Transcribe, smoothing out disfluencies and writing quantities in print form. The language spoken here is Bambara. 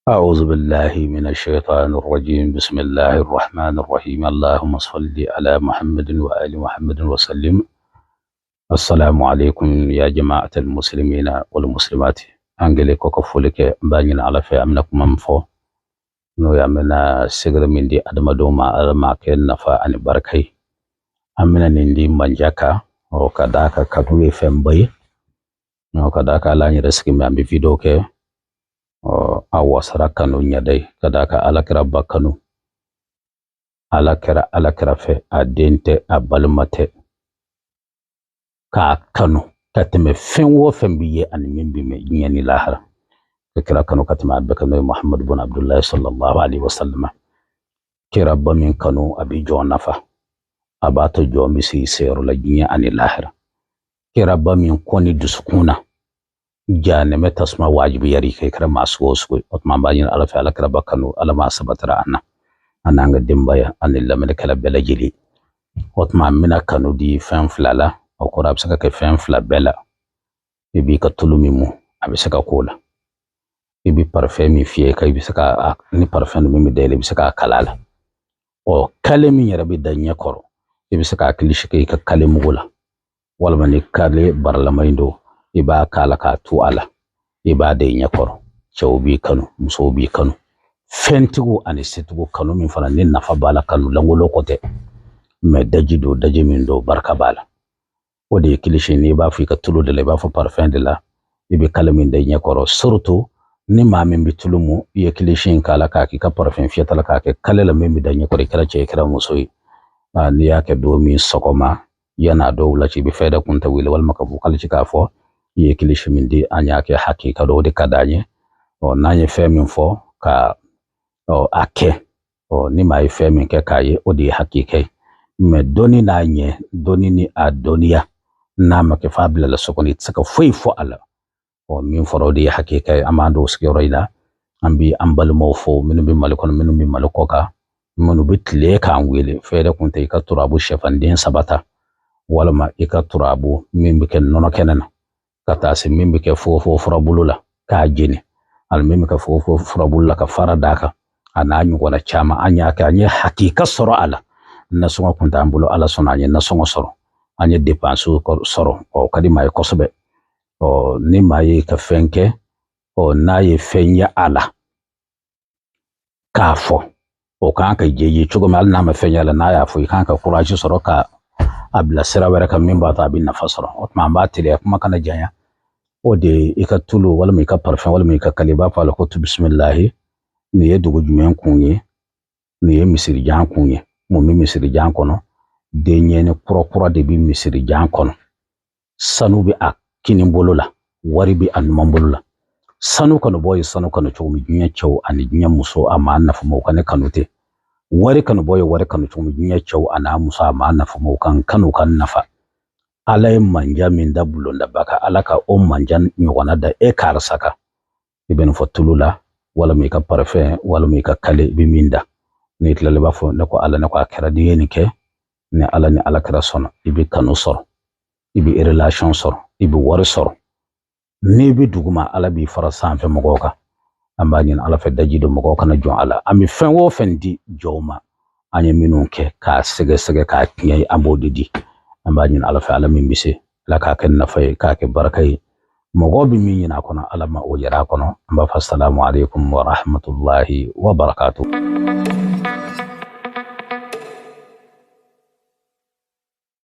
أعوذ بالله من الشيطان الرجيم. بسم الله الرحمن الرحيم. اللهم صل على محمد وآل محمد وسلم. السلام عليكم يا جماعة المسلمين والمسلمات. Angele ko ka foli kɛ, n b'a ɲini Ala fɛ, an bɛna kuma min fɔ, n'o ye an bɛna sɛgɛrɛ min di adamadenw ma, Ala m'a kɛ nafa ani barika ye. An bɛna nin di manja kan, ɔ ka d'a kan kanu ye fɛnba ye, ɔ ka d'a kan ala yɛrɛ sigi mɛ an bɛ video kɛ, ɔ a wasara kanu ɲɛda ye, ka d'a kan Ala kɛra ba kanu, Ala kɛra Ala kɛra fɛ, a den tɛ, a balima tɛ, k'a kanu ka tɛmɛ fɛn o fɛn bi ye ani min bi mɛn diɲɛ ni lahara, ka kira kanu ka tɛmɛ a bɛɛ kan, n'o ye Muhammadu bun Abdullahi sallallahu alaihi wasallam. Kira ba min kanu, a bi jɔn nafa, a b'a to jɔn bɛ se i seyɔrɔ la diɲɛ ani lahara. Kira ba min kɔni dusukun na jahanɛmɛ tasuma wajibiyara i kan, i kɛra maa sugu o sugu ye. O tuma an b'a ɲini Ala fɛ, Ala kira ba kanu, Ala m'a sabatira an na, an n'an ka denbaya ani lamɛnnikɛla bɛɛ lajɛlen. O tuma an bɛna kanu di fɛn fila la, o kɔrɔ a bɛ se ka kɛ fɛn fila bɛɛ la. I b'i ka tulu min mu, a bɛ se ka k'o la. I bɛ parfum min fiyɛ i bɛ se ka ni parfum min bɛ dayɛlɛ, i bɛ se k'a kala a la. Ɔ kale min yɛrɛ bɛ da ɲɛ kɔrɔ, i bɛ se k'a kilisi kɛ i ka kale mugu la, walima ni kale baralama in don, i b'a k'a la k'a tu a la, i b'a da i ɲɛ kɔrɔ. Cɛw b'i kanu, musow b'i kanu, fɛntigiw ani setigiw kanu min fana ni nafa b'a la, kanu lankolon ko tɛ, mɛ daji don, daji min don barika b'a la. O de ye kilisi, n'i b'a fɔ i ka tulu de la, i b'a fɔ parfum de la, i bɛ kale min da i ɲɛ kɔrɔ, surtout ni maa min bɛ tulu mu, i ye kilisi in k'a la k'a k'i ka parfum fiyɛta la, k'a kɛ kale la min bɛ da ɲɛ kɔrɔ, i kɛra cɛ, i kɛra muso ye. N'i y'a kɛ don min sɔgɔma, yan'a dɔw la ci, i bɛ fɛɛrɛ kun ta wele walima ka vocal ci k'a fɔ i ye kilisi min di, an y'a kɛ hakika dɔ, o de ka d'an ye. Ɔ n'an ye fɛn min fɔ ka ɔ a kɛ, ɔ ni maa ye fɛn min kɛ k'a ye, o de ye hakika ye. Mɛ dɔnni n'a ɲɛ, dɔnni ni a dɔnniya n'a ma kɛ f'a bilala so kɔnɔ, i tɛ se ka foyi fɔ a la. Ɔ min fɔra, o de ye hakika ye. An b'an don sigiyɔrɔ in na, an bi an balimaw fo, minnu bɛ Mali kɔnɔ, minnu bɛ Mali kɔ kan, minnu bɛ tile k'an wele. Fɛɛrɛ kun tɛ i ka turabu sɛfanden 3 ta, walima i ka turabu min bɛ kɛ nɔnɔ kɛnɛ na, ka taa se min bɛ kɛ fofo furabulu la k'a jeni, ani min bɛ kɛ fofo furabulu la ka fara d'a kan, a n'a ɲɔgɔnna caman. An y'a kɛ, an ye hakika sɔrɔ a la. Nasɔngɔ kun t'an bolo, Ala sɔnna, an ye nasɔngɔ sɔrɔ, an ye depansiw sɔrɔ. Ɔ ka di maa ye kosɛbɛ. Ɔ ni maa ye ka fɛn kɛ, ɔ n'a ye fɛn ye a la k'a fɔ, o kan ka jɛji cogo min, hali n'a ma fɛn ye a la, n'a y'a fɔ, i kan ka courage sɔrɔ ka a bila sira wɛrɛ kan min b'a to a bɛ nafa sɔrɔ. O tuma an b'a teliya, kuma kana janya. O de ye i ka tulu walima i ka parfum walima i ka kale, i b'a fɔ a la ko tu bisimilahi, nin ye dugu jumɛn kun ye, nin ye misirijan kun ye. Mun bɛ misirijan kɔnɔ? Denɲɛni kura kura de bɛ misirijan kɔnɔ. Sanu bɛ a kinin bolo la, wari bɛ a numan bolo la. Sanu kanubɔ ye sanu kanu cogo min, diɲɛ cɛw ani diɲɛ muso, a maa nafamaw ka ne kanu ten. Wari kanubɔ ye wari kanu cogo min, diɲɛ cɛw a n'a muso, a maa nafamaw kan kanu ka nafa. Ala ye manja min da bulondaba kan, Ala ka o manja ɲɔgɔnna da e karisa kan. I bɛ nin fɔ tulu la, walima i ka parfum, walima i ka kale, i bɛ min da. N'i tilala, i b'a fɔ ne ko Ala, ne ko a kɛra n'i ye nin kɛ, ni Ala ni Ala kɛra sɔnna, i bɛ kanu sɔrɔ, i bɛ relation sɔrɔ, i bɛ wari sɔrɔ. N'i bɛ duguma, Ala b'i fara sanfɛ mɔgɔw kan. An b'a ɲini Ala fɛ, daji don mɔgɔw kana jɔn a la. An bɛ fɛn o fɛn di jɔnw ma, an ye minnu kɛ k'a sɛgɛsɛgɛ k'a tiɲɛ ye, an b'o de di. An b'a ɲini Ala fɛ, Ala min bɛ se, Ala k'a kɛ nafa ye, k'a kɛ barika ye. Mɔgɔ bɛ min ɲini a kɔnɔ, Ala ma o yɛrɛ a kɔnɔ. An b'a fɔ salamu aleykum wa rahmatulahi wa barakatu.